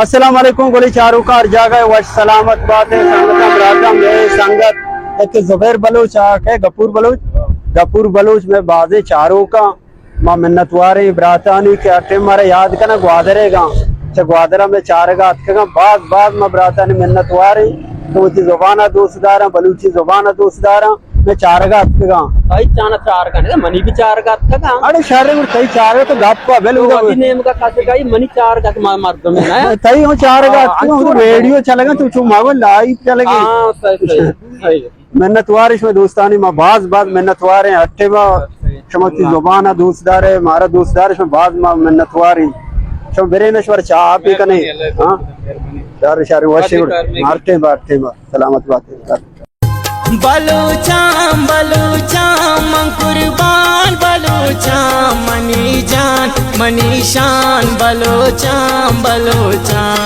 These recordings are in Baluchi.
السلام علیکم گلیں چاروکاں، ہر جاگہ وش سلامت بات ئے۔ سنگتاں، براتاں، مئے سنگت یک زبیر بلوچ آ کہ گپور بلوچ، گپور بلوچ مئے بازیں چاروکاں۔ ما منتواریں براتانی کہ ہر ٹائم مارا یاد کناں گوادر ءَ گاں، چہ گوادر ءَ مئے چارگ ءَ اتکگاں۔ باز باز ما براتانی منتواریں کہ وتی زبان ءَ دوست داراں، بلوچی زبان ءَ دوست داراں۔ مئے چارگ ءَ اتکگاں۔ تئی چان ءَ چارگ ءَ نہ، منی بھی چارگ ءَ اتکگاں۔ اڑے شریں، تئی چارگ ءَ تو گپ ءَ بل تو وتی نیمگ ءَ کس کئی، منی چارگ ءَ تو ما مردم نہ۔ تئی ہوں چارگ ءَ اتکگاں، انچو ویڈیو چلگا، تو چو ماگو لائیو چلگے۔ ہاں، صحیح، صحیح، صحیح۔ منتوار شما دوستانی، ما باز باز منتوار ہیں۔ ہٹے با شما تی زبان دوست دارے، مارا دوست دارے، شما باز ما منتوار ہیں۔ شما برے نہ شور چاہ آپ ہی کنے۔ ہاں؟ شار شار وشے۔ ہٹے با، ہٹے با۔ سلامت بات۔ بلوچاں، بلوچاں، من قربان بلوچاں، منی جان، منی شان بلوچاں، بلوچاں۔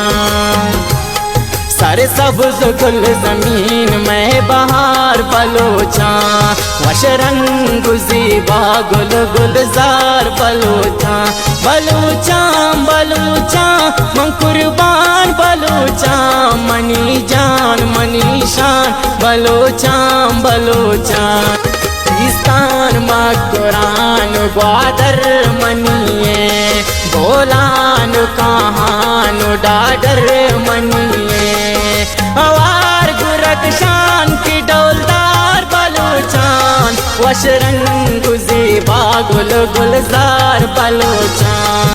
سر سبز گل زمین مئے بہار بلوچاں، وش رنگ و زیبا گل گلزار بلوچاں۔ بلوچاں، بلوچاں، من قربان بلوچاں، منی جان، منی شان بلوچاں، بلوچاں۔ سیستان، مکران و گوادر منی ایں، بولان و کاہان و ڈاڈر منی ایں۔ ہوار گرک شان کی ڈولدار بلوچاں، وش رنگ و زیبا گل گلزار بلوچاں۔